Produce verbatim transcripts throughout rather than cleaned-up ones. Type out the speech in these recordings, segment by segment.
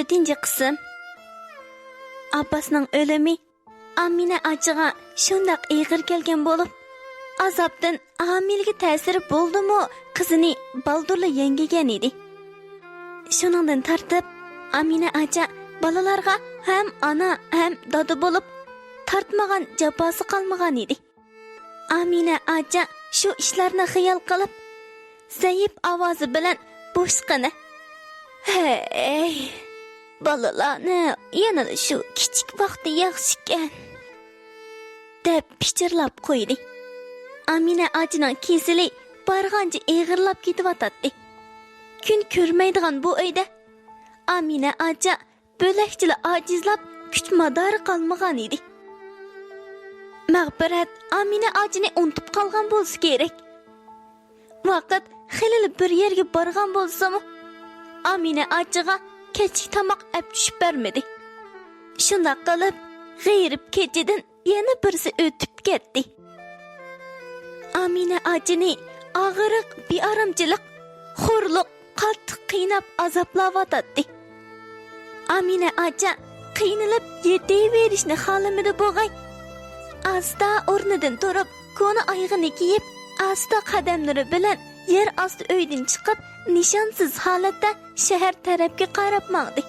تۆتىنچى قىسىم. ئابباسنىڭ ئۆلۈمى ئامىنە ئاچىغا شۇنداق ئېغىر كەلگەن بولۇپ، ئازابتىن ھامىلىگە تەسىرى بولدىمۇ، قىزىنى بالدۇرلا يەڭگىگەن ئىدى. شۇنىڭدىن تارتىپ، ئامىنە ئاچا بالىلارغا ھەم ئانا، ھەم دادا بولۇپ، تارتمىغان جاپاسى قالمىغان ئىدى. ئامىنە ئاچا شۇ ئىشلارنى خىيال قىلىپ، زەئىپ ئاۋازى بىلەن بوشقىنە، «ھەي، بالىلارنى يەنىلا شۇ كىچىك ۋاقتى ياخشىكەن» دەپ پىچىرلاپ قويدى. ئامىنە ئاچىنىڭ كېسىلى بارغانچە ئېغىرلاپ كېتىۋاتاتتى. كۈن كۆرمەيدىغان بۇ ئۆيدە ئامىنە ئاچا بۆلەكچىلا ئاجىزلاپ، كۈچ مادارى قالمىغان ئىدى. مەغپىرەت ئامىنە ئاچىنى ئۇنتۇپ قالغان بولسا كېرەك. ۋاقىت خېلىلا بىر يەرگە بارغان بولسىمۇ، ئامىنە ئاچىغا كەچلىك تاماق ئەپ چۈشۈپ بەرمىدى. شۇنداق قىلىپ، غېرىب كېچىدىن يەنە بىرسى ئۆتۈپ كەتتى. ئامىنە ئاچىنى ئاغرىق، بىئارامچىلىق، خورلۇق قاتتىق قىيناپ ئازابلاۋاتاتتى. ئامىنە ئاچا قىينىلىپ يېتىۋېرىشنى خالىمىدى بوغاي. ئاستا ئورنىدىن تۇرۇپ، كونا ئايىغىنى كىيىپ، ئاستا قەدەملىرى بىلەن يەر ئاستى ئۆيدىن چىقىپ، نىشانسىز ھالەتتە شەھەر تەرەپكە قاراپ ماڭدى.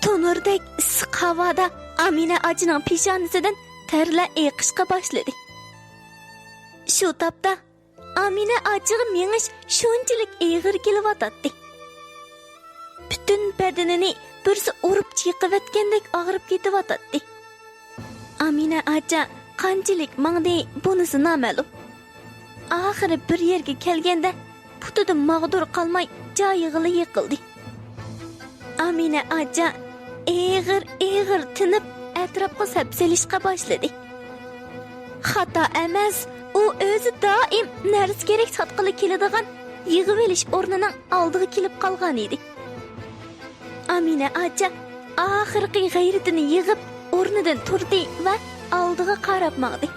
تونۇردەك ئىسسىق ھاۋادا ئامىنە ئاچىنىڭ پېشانىسىدىن تەرلەر ئېقىشقا باشلىدى. شۇ تاپتا ئامىنە ئاچىغا مېڭىش شۇنچىلىك ئېغىر كېلىۋاتاتتى. پۈتۈن بەدىنىنى بىرسى ئۇرۇپ چېقىۋەتكەندەك ئاغرىپ كېتىۋاتاتتى. ئامىنە ئاچا قانچىلىك ماڭدى، بۇنىسى نامەلۇم. ئاخىرى بىر يەرگە كەلگەندە، پۇتىدا ماغدۇر قالماي جايىغىلا يىقىلدى. ئامىنە ئاچا ئېغىر-ئېغىر تىنىپ، ئەتراپقا سەپسېلىشقا باشلىدى. خاتا ئەمەس، ئۇ ئۆزى دائىم نەرسە كېرەك ساتقىلى كېلىدىغان يىغىۋېلىش ئورنىنىڭ ئالدىغا كېلىپ قالغان ئىدى. ئامىنە ئاچا ئاخىرقى غەيرىتىنى يىغىپ، ئورنىدىن تۇردى ۋە ئالدىغا قاراپ ماڭدى.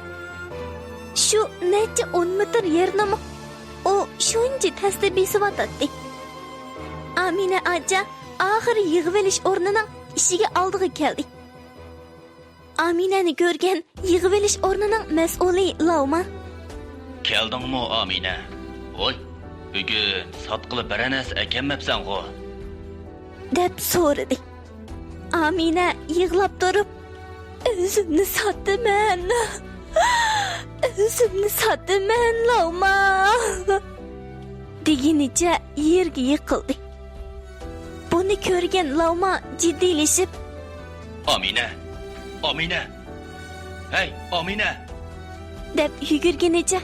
شۇ نەچچە ئون مېتىر يەرنىمۇ ئۇ شۇنچە تەستە بېسىۋاتاتتى. ئامىنە ئاچا ئاخىرى يىغىۋېلىش ئورنىنىڭ ئىشىكى ئالدىغا كەلدى. ئامىنەنى كۆرگەن يىغىۋېلىش ئورنىنىڭ مەسئۇلى لاۋما: «كەلدىڭمۇ، ئامىنە؟ ۋوي، بۈگۈن ساتقىلى بىرەر نەرسە ئەكەلمەپسەنغۇ؟» دەپ سورىدى. ئامىنە يىغلاپ تۇرۇپ: «ئۆزۈمنى ساتىمەن! ئۆزۈمنى ساتىمەن، لاۋما!» دېگىنىچە يەرگە يىقىلدى. بۇنى كۆرگەن لاۋما جىددىيلىشىپ: «ئامىنە! ئامىنە! ھەي، ئامىنە!» دەپ يۈگۈرگىنىچە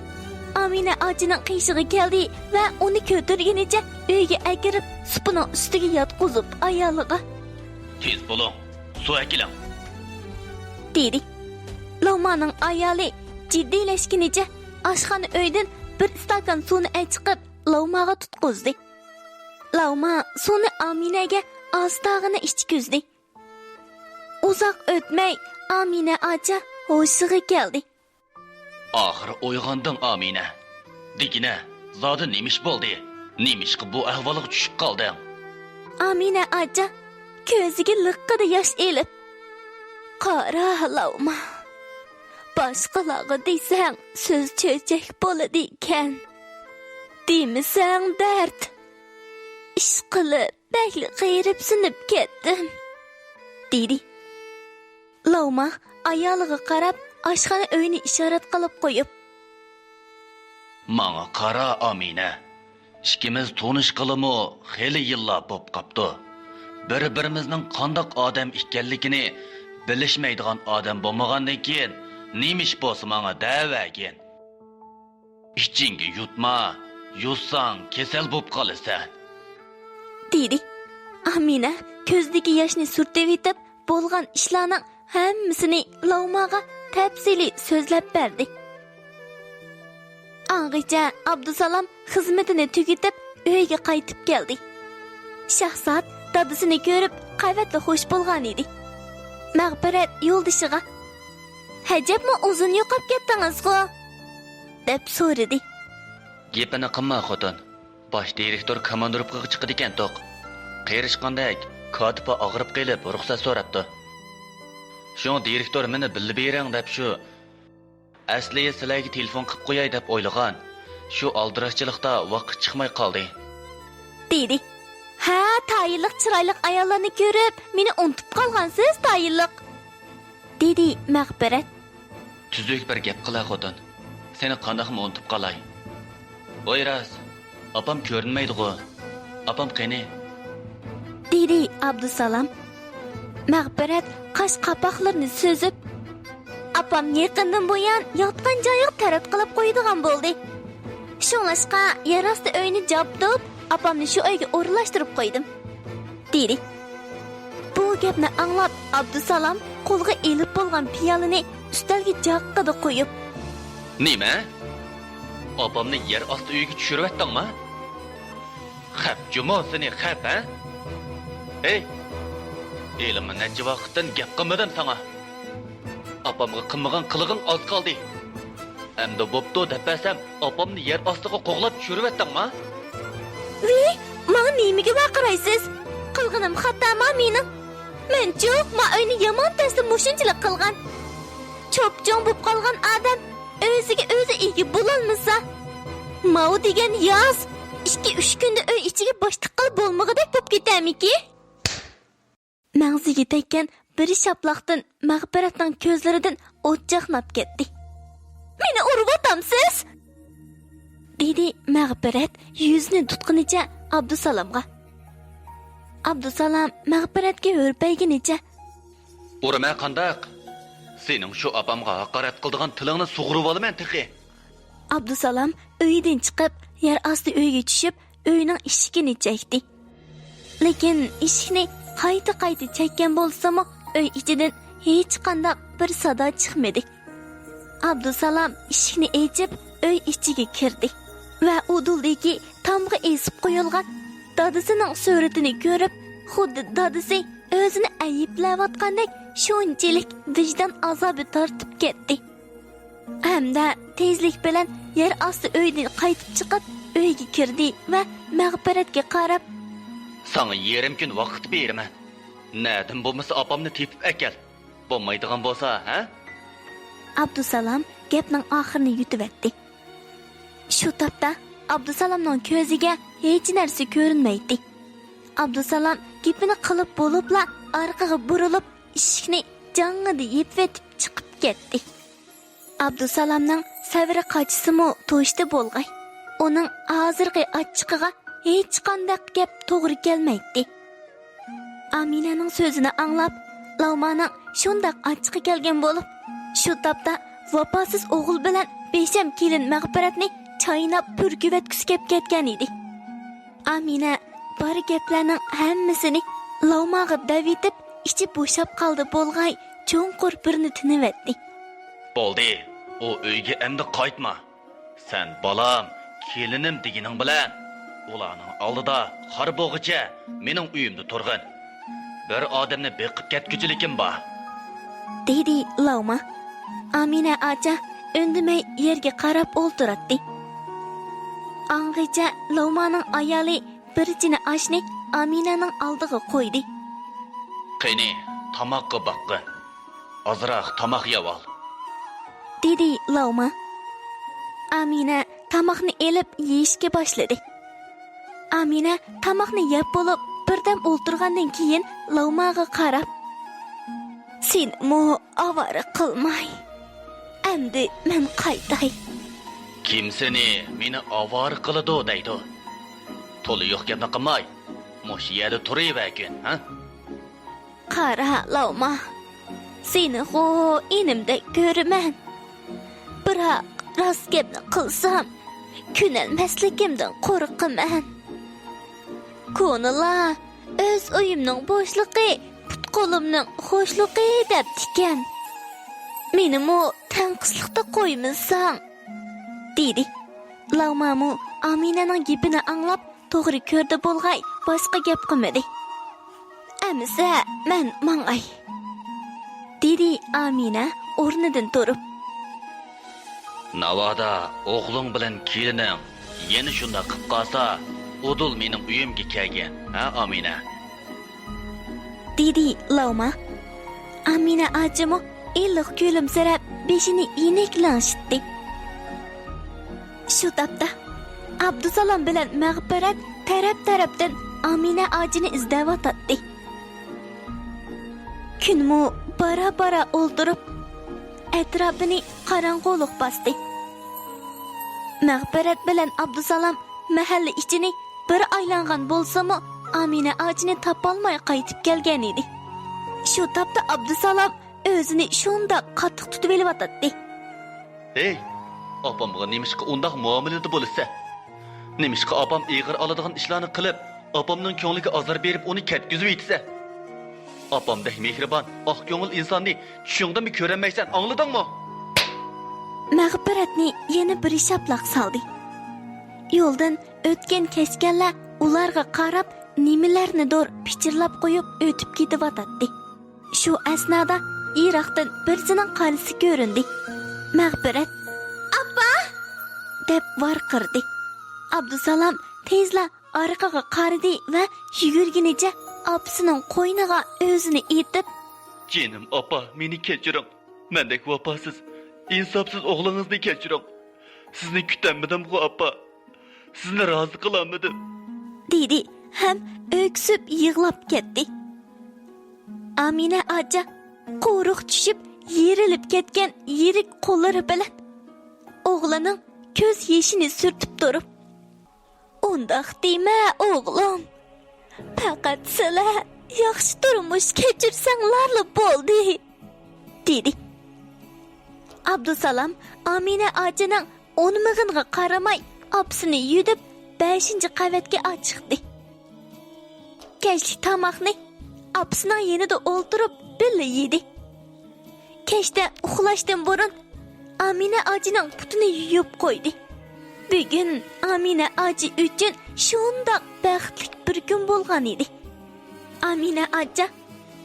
ئامىنە ئاچىنىڭ قېشىغا كەلدى ۋە ئۇنى كۆتۈرگىنىچە ئۆيگە ئەكىرىپ، سۇپىنىڭ ئۈستىگە ياتقۇزۇپ، ئايالىغا: «تېز بولۇڭ، سۇ ئەكېلىڭ!» دېدى. لاۋمانىڭ ئايالى جىددىيلەشكىنىچە ئاشخانا ئۆيدىن بىر ئىستاكان سۇنى ئەچىقىپ، لاۋماغا تۇتقۇزدى. لاۋما سۇنى ئامىنەگە ئاستاغىنا ئىچكۈزدى. ئۇزاق ئۆتمەي ئامىنە ئاچا ھوشىغا كەلدى. «ئاخىرى ئويغاندىڭ، ئامىنە. دېگىنە، زادى نېمە ئىش بولدى؟ نېمىشقا بۇ ئەھۋالغا چۈشۈپ قالدىڭ؟» ئامىنە ئاچا كۆزىگە لىققىدە ياش ئېلىپ: «قارا، لاۋما، باشقىلارغا دېسەڭ سۆز چۆچەك بولىدىكەن، دېمىسەڭ دەرد. ئىشقىلىپ بەكلا غېرىبسىنىپ كەتتىم» دېدى. لاۋما ئايالىغا قاراپ ئاشخانا ئۆينى ئىشارەت قىلىپ قويۇپ: «ماڭا قارا، ئامىنە. ئىككىمىز تونۇشقىلىمۇ خېلى يىللار بوپ قاپتۇ. بىر-بىرىمىزنىڭ قانداق ئادەم ئىكەنلىكىنى بىلىشمەيدىغان ئادەم بولمىغاندىن كېيىن، نېمە ئىش بولسا ماڭا دەۋەرگىن. ئىچىڭگە يۇتما، يۇتساڭ كېسەل بوپ قالىسەن» دېدى. ئامىنە كۆزىدىكى ياشنى سۈرتۈۋېتىپ، بولغان ئىشلارنىڭ ھەممىسىنى لاۋماغا تەپسىلىي سۆزلەپ بەردى. ئاڭغىچە ئابدۇسالام خىزمىتىنى تۈگىتىپ، ئۆيگە قايتىپ كەلدى. شاھزات دادىسىنى كۆرۈپ، قەۋەتلا خوش بولغان ئىدى. مەغپىرەت يولدىشىغا: «ھەجەپمۇ ئۇزۇن يوقاپ كەتتىڭىزغۇ؟» دەپ سورىدى. «گېپىنى قىلما، خوتۇن. باش دىرېكتور كوماندىروپكىغا چىقىدىكەنتۇق. قېرىشقاندەك، كاتىپا ئاغرىپ قېلىپ رۇخسەت سوراپتۇ. شۇڭا دىرېكتور مېنى بىللە بېرىڭ دەپ شۇ، ئەسلى سىلەرگە تېلېفون قىلىپ قوياي دەپ ئويلىغان. شۇ ئالدىراشچىلىقتا ۋاقىت چىقماي قالدى. دېدى. ھە، تايىنلىق چىرايلىق ئاياللارنى كۆرۈپ، مېنى ئۇنتۇپ قالغانسىز، تايىنلىق. دېدى مەغپىرەت. تۈزۈك بىر گەپ قىلە، خوتۇن. سېنى قانداقمۇ ئۇنتۇپ قالاي؟ ۋاي راست، ئاپام كۆرۈنمەيدىغۇ. ئاپام قېنى؟ دېدى ئابدۇسالام. مەغپىرەت قاش قاپاقلىرىنى سۈزۈپ، ئاپام يېقىندىن بۇيان ياتقان جايىغا تەرەت قىلىپ قويىدىغان بولدى. شۇڭلاشقا يەر ئاستى ئۆينى جابدۇپ، ئاپامنى شۇ ئۆيگە ئورۇنلاشتۇرۇپ قويدۇم. دېدى. بۇ گەپنى ئاڭلاپ، ئابدۇسالام قولىغا ئېلىپ بولغان پىيالىنى ئۈستەلگە جاققىدە قويۇپ. نېمە؟ ئاپامنى يەر ئاستى ئۆيگە چۈشۈرۈۋەتتىڭما؟ خەپ جۇمۇ سېنى، خەپ، ھە؟ ھېي! ھېلىمۇ نەچچە ۋاقىتتىن گەپ قىلمىدىم ساڭا. ئاپامغا قىلمىغان قىلىغىڭ ئاز قالدى. ئەمدى بوپتۇ دەپ بەرسەم، ئاپامنى يەر ئاستىغا قوغلاپ چۈشۈرۈۋەتتىڭما؟ ۋىي، ماڭا نېمىگە ۋارقىرايسىز؟ قىلغىنىم خاتاما مېنىڭ؟ مەنچۇ ما ئۆينى يامان تەستە مۇشۇنچىلىك قىلغان. چوپچوڭ بوپ قالغان ئادەم ئۆزىگە ئۆزى ئىگە بولالمىسا، ماۋۇ دېگەن ياز ئىككى-ئۈچ كۈندە ئۆي ئىچىگە باشلىق قىلىپ بولمىغۇدەك بوپ كېتەرمىكى؟ مەڭزىگە تەگكەن بىر شاپىلاقتىن مەغپىرەتنىڭ كۆزلىرىدىن ئوت چاقناپ كەتتى. مېنى ئۇرۇۋاتامسىز؟ دېدى مەغپىرەت يۈزىنى تۇتقىنىچە ئابدۇسالامغا. ئابدۇسالام مەغپىرەتكە ھۈرپەيگىنىچە. ئۇرىمە قانداق؟ سېنىڭ شۇ ئاپامغا ھاقارەت قىلىدىغان تىلىڭنى سۇغۇرۇۋالىمەن تېخى. ئابدۇسالام ئۆيدىن چىقىپ، يەر ئاستى ئۆيگە چۈشۈپ، ئۆينىڭ ئىشىكىنى چەكتى. لېكىن ئىشىكنى قايتا-قايتا چەككەن بولسىمۇ، ئۆي ئىچىدىن ھېچقانداق بىر سادا چىقمىدى. ئابدۇسالام ئىشىكنى ئېچىپ، ئۆي ئىچىگە كىردى ۋە ئۇدۇلدىكى تامغا ئېسىپ قويۇلغان دادىسىنىڭ سۈرىتىنى كۆرۈپ، خۇددى دادىسى ئۆزىنى ئەيىبلەۋاتقاندەك شۇنچىلىك ۋىجدان ئازابى تارتىپ كەتتى. ھەمدە تېزلىك بىلەن يەر ئاستى ئۆيدىن قايتىپ چىقىپ، ئۆيگە كىردى ۋە مەغپىرەتكە قاراپ، ساڭا يېرىم كۈن ۋاقىت بېرىمەن. نەدىن بولمىسا ئاپامنى تېپىپ ئەكەل. بولمايدىغان بولسا، ھە؟ ئابدۇسالام گەپنىڭ ئاخىرىنى يۇتۇۋەتتى. شۇ تاپتا ئابدۇسالامنىڭ كۆزىگە ھېچ نەرسە كۆرۈنمەيتتى. ئابدۇسالام گېپىنى قىلىپ بولۇپلا ئارقىغا بۇرۇلۇپ، ئىشىكنى جاڭڭىدە يېپىۋېتىپ چىقىپ كەتتى. ئابدۇسالامنىڭ سەۋرى قاچسىمۇ توشتى بولغاي. ئۇنىڭ ھازىرقى ئاچچىقىغا ھېچقانداق گەپ توغرا كەلمەيتتى. ئامىنەنىڭ سۆزىنى ئاڭلاپ، لاۋمانىڭ شۇنداق ئاچچىقى كەلگەن بولۇپ، شۇ تاپتا ۋاپاسىز ئوغۇل بىلەن بىشەم كېلىن مەغپىرەتنى چايناپ پۈركۈۋەتكۈسى كەپ كەتكەن ئىدى. ئامىنە بار گەپلەرنىڭ ھەممىسىنى لاۋماغا دەۋېتىپ، ئىچى بوشاپ قالدى بولغاي، چوڭقۇر بىرنى تىنىۋەتتى. بولدى، ئۇ ئۆيگە ئەمدى قايتما. سەن بالام، كېلىنىم دېگىنىڭ بىلەن ئۇلارنىڭ ئالدىدا خار بولغۇچە مېنىڭ ئۆيۈمدە تۇرغىن. بىر ئادەمنى بېقىپ كەتكۈچىلىكىم بار. دېدى لاۋما. ئامىنە ئاچا ئۈندىمەي يەرگە قاراپ ئولتۇراتتى. ئاڭغىچە لاۋمانىڭ ئايالى بىر چىنە ئاشنى ئامىنەنىڭ ئالدىغا قويدى. قېنى، تاماققا باققىن. ئازراق تاماق يەۋال. دېدى لاۋما. ئامىنە تاماقنى ئېلىپ يېيىشكە باشلىدى. ئامىنە تاماقنى يەپ بولۇپ، بىردەم ئولتۇرغاندىن كېيىن لاۋماغا قاراپ، سېنىمۇ ئاۋارە قىلماي، ئەمدى مەن قايتاي. كىم سېنى مېنى ئاۋارە قىلىدۇ دەيدۇ؟ تولا يوق گەپنى قىلماي، مۇشۇ يەردە تۇرۇۋەرگىن، ھە؟ قارا، لاۋما، سېنىغۇ ئىنىمدەك كۆرىمەن. بىراق، راست گەپنى قىلسام، كۆنەلمەسلىكىمدىن قورقىمەن. كونىلار ئۆز ئۆيۈمنىڭ بوشلۇقى، پۇت-قولۇمنىڭ خۇشلۇقى دەپتىكەن. مېنىمۇ تەڭقىسلىقتا قويمىساڭ، دېدى. لاۋمامۇ ئامىنەنىڭ گېپىنى ئاڭلاپ، توغرا كۆردى بولغاي، باشقا گەپ قىلمىدى. ئەمىسە، مەن ماڭاي، دېدى ئامىنە ئورنىدىن تۇرۇپ. ناۋادا ئوغلۇڭ بىلەن كېلىنىڭ يەنە شۇنداق قىپ قالسا، ئۇدۇل مېنىڭ ئۆيۈمگە كەلگىن، ھە، ئامىنە؟ دېدى لاۋما. ئامىنە ئاچىمۇ ئىللىق كۈلۈمسىرەپ، بېشىنى يېنىك لىڭشىتتى. شۇ تاپتا ئابدۇسالام بىلەن مەغپىرەت تەرەپ-تەرەپتىن ئامىنە ئاچىنى ئىزدەۋاتاتتى. كۈنمۇ بارا-بارا ئولتۇرۇپ، ئەتراپىنى قاراڭغۇلۇق باستى. مەغپىرەت بىلەن ئابدۇسالام مەھەللە ئىچىنى بىر ئايلانغان بولسىمۇ، ئامىنە ئاچىنى تاپالماي قايتىپ كەلگەن ئىدى. شۇ تاپتا ئابدۇسالام ئۆزىنى شۇنداق قاتتىق تۇتۇۋېلىۋاتاتتى. ھەي، ئاپامغا نېمىشقا ئۇنداق مۇئامىلىدە بولىسەن؟ نېمىشقا ئاپام ئېغىر ئالىدىغان ئىشلارنى قىلىپ، ئاپامنىڭ كۆڭلىگە ئازار بېرىپ، ئۇنى كەتكۈزۈۋېتىسەن؟ ئاپامدەك مېھرىبان، ئاق كۆڭۈل ئىنساننى چۈشۈڭدىمۇ كۆرەلمەيسەن، ئاڭلىدىڭمۇ؟ مەغپىرەتنى يەنە بىر شاپىلاق سالدى. يولدىن ئۆتكەن-كەچكەنلەر ئۇلارغا قاراپ نېمىلەرنىدۇر پىچىرلاپ قويۇپ ئۆتۈپ كېتىۋاتاتتى. شۇ ئەسنادا يىراقتىن بىرسىنىڭ قارىسى كۆرۈندى. مەغپىرەت، «ئاپا!» دەپ ۋارقىرىدى. ئابدۇسالام تېزلا ئارقىغا قارىدى ۋە يۈگۈرگىنىچە ئاپىسىنىڭ قوينىغا ئۆزىنى ئېتىپ، «جېنىم ئاپا، مېنى كەچۈرۈڭ. مەندەك ۋاپاسىز، ئىنساپسىز ئوغلىڭىزنى كەچۈرۈڭ. سىزنى كۈتەلمىدىمغۇ، ئاپا؟ سىزنى رازى قىلالمىدىم.» دېدى ھەم ئۆكسۈپ يىغلاپ كەتتى. ئامىنە ئاچا قورۇق چۈشۈپ، يېرىلىپ كەتكەن يىرىك قوللىرى بىلەن ئوغلىنىڭ كۆز يېشىنى سۈرتۈپ تۇرۇپ، «ئۇنداق دېمە، ئوغلۇم. پەقەت سىلەر ياخشى تۇرمۇش كەچۈرسەڭلارلا بولدى»، دېدى. ئابدۇسالام ئامىنە ئاچىنىڭ ئۇنىمىغىنىغا قارىماي، ئاپىسىنى يۈدۈپ، بەشىنچى قەۋەتكە چىقتى. كەچلىك تاماقنى ئاپىسىنىڭ يېنىدا ئولتۇرۇپ بىللە يېدى. كەچتە ئۇخلاشتىن بۇرۇن ئامىنە ئاچىنىڭ پۇتىنى يۇيۇپ قويدى. بۈگۈن ئامىنە ئاچا ئۈچۈن شۇنداق بەختلىك بىر كۈن بولغان ئىدى. ئامىنە ئاچا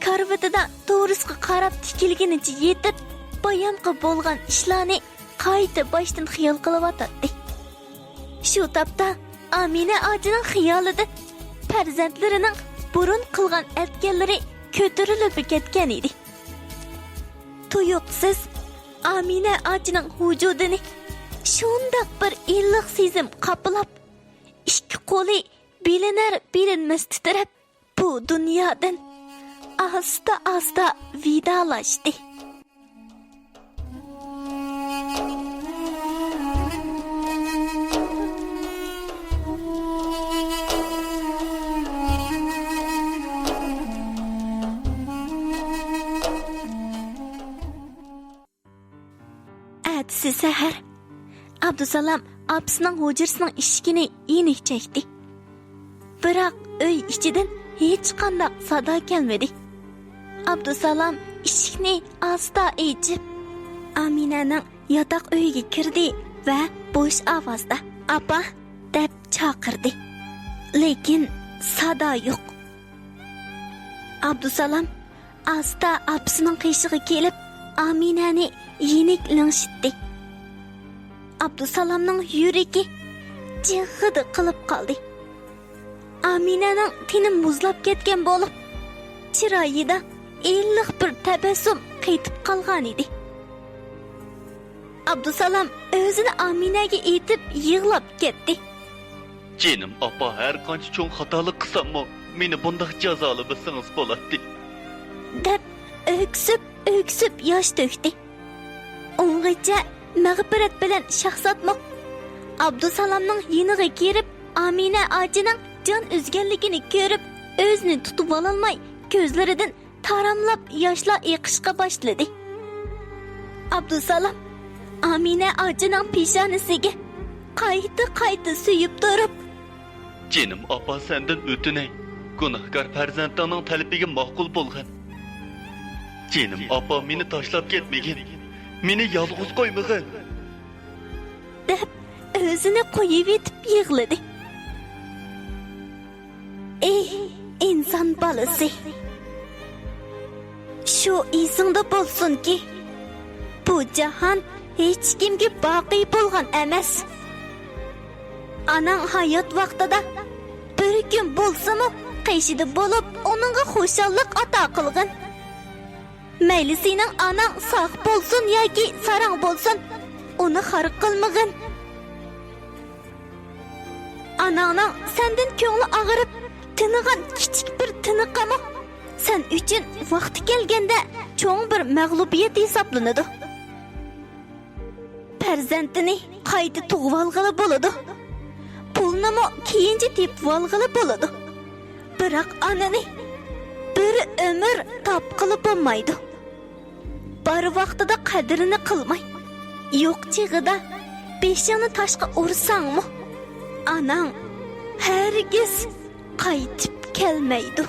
كارىۋىتىدا تورۇسقا قاراپ تىكىلگىنىچە يېتىپ، بايامقى بولغان ئىشلارنى قايتا باشتىن خىيال قىلىۋاتاتتى. شۇ تاپتا ئامىنە ئاچىنىڭ خىيالىدا پەرزەنتلىرىنىڭ بۇرۇن قىلغان ئەتكەنلىرى كۆتۈرۈلۈپ كەتكەن ئىدى. تۇيۇقسىز ئامىنە ئاچىنىڭ ۋۇجۇدىنى شۇنداق بىر ئىللىق سېزىم قاپلاپ، ئىككى قولى بىلىنەر-بىلىنمەس تىترەپ، بۇ دۇنيادىن ئاستا-ئاستا ۋىدالاشتى. ئەتىسى سەھەر ئابدۇسالام ئاپىسىنىڭ ھۇجرىسىنىڭ ئىشىكىنى يېنىك چەكتى. بىراق ئۆي ئىچىدىن ھېچقانداق سادا كەلمىدى. ئابدۇسالام ئىشىكنى ئاستا ئېچىپ، ئامىنەنىڭ ياتاق ئۆيىگە كىردى ۋە بوش ئاۋازدا، «ئاپا!» دەپ چاقىردى. لېكىن سادا يوق. ئابدۇسالام ئاستا ئاپىسىنىڭ قېشىغا كېلىپ، ئامىنەنى يېنىك لىڭشىتتى. ئابدۇسالامنىڭ يۈرىكى جىغغىدە قىلىپ قالدى. ئامىنەنىڭ تېنى مۇزلاپ كەتكەن بولۇپ، چىرايىدا ئىللىق بىر تەبەسسۇم قېتىپ قالغانىدى. ئابدۇسالام ئۆزىنى ئامىنەگە ئېتىپ يىغلاپ كەتتى. «جېنىم ئاپا، ھەر قانچە چوڭ خاتالىق قىلساممۇ، مېنى بۇنداق جازالىمىسىڭىز بولاتتى.» دەپ ئۆكسۈپ-ئۆكسۈپ ياش تۆكتى. ئۇنغىچە مەغپىرەت بىلەن شاھزاتمۇ ئابدۇسالامنىڭ يېنىغا كىرىپ، ئامىنە ئاچىنىڭ جان ئۈزگەنلىكىنى كۆرۈپ، ئۆزىنى تۇتۇۋالالماي، كۆزلىرىدىن تاراملاپ ياشلار ئېقىشقا باشلىدى. ئابدۇسالام ئامىنە ئاچىنىڭ پېشانىسىگە قايتا-قايتا سۆيۈپ تۇرۇپ، «جېنىم ئاپا، سەندىن ئۆتۈنەي، گۇناھكار پەرزەنتىڭنىڭ تەلىپىگە ماقۇل بولغىن. جېنىم ئاپا، مېنى تاشلاپ كەتمىگىن، مېنى يالغۇز قويمىغىن.» دەپ ئۆزىنى قويۇۋېتىپ يىغلىدى. ئېي، ئىنسان بالىسى! شۇ ئېسىڭدە بولسۇنكى، بۇ جاھان ھېچكىمگە باقىي بولغان ئەمەس. ئاناڭ ھايات ۋاقتىدا بىر كۈن بولسىمۇ قېشىدا بولۇپ، ئۇنىڭغا خۇشاللىق ئاتا قىلغىن. مەيلى سېنىڭ ئاناڭ ساق بولسۇن ياكى ساراڭ بولسۇن، ئۇنى خار قىلمىغىن. ئاناڭنىڭ سەندىن كۆڭلى ئاغرىپ، تىنىغان كىچىك بىر تىنىقىمۇ سەن ئۈچۈن ۋاقتى كەلگەندە چوڭ بىر مەغلۇبىيەت ھېسابلىنىدۇ. پەرزەنتىنى قايتا تۇغۇۋالغىلى بولىدۇ. پۇلنىمۇ كېيىنچە تېپىۋالغىلى بولىدۇ. بىراق ئانىنى بىر ئۆمۈر تاپقىلى بولمايدۇ. بار ۋاقتىدا قەدرىنى قىلماي، يوق چېغىدا بېشىڭنى تاشقا ئۇرساڭمۇ، ئاناڭ ھەرگىز قايتىپ كەلمەيدۇ.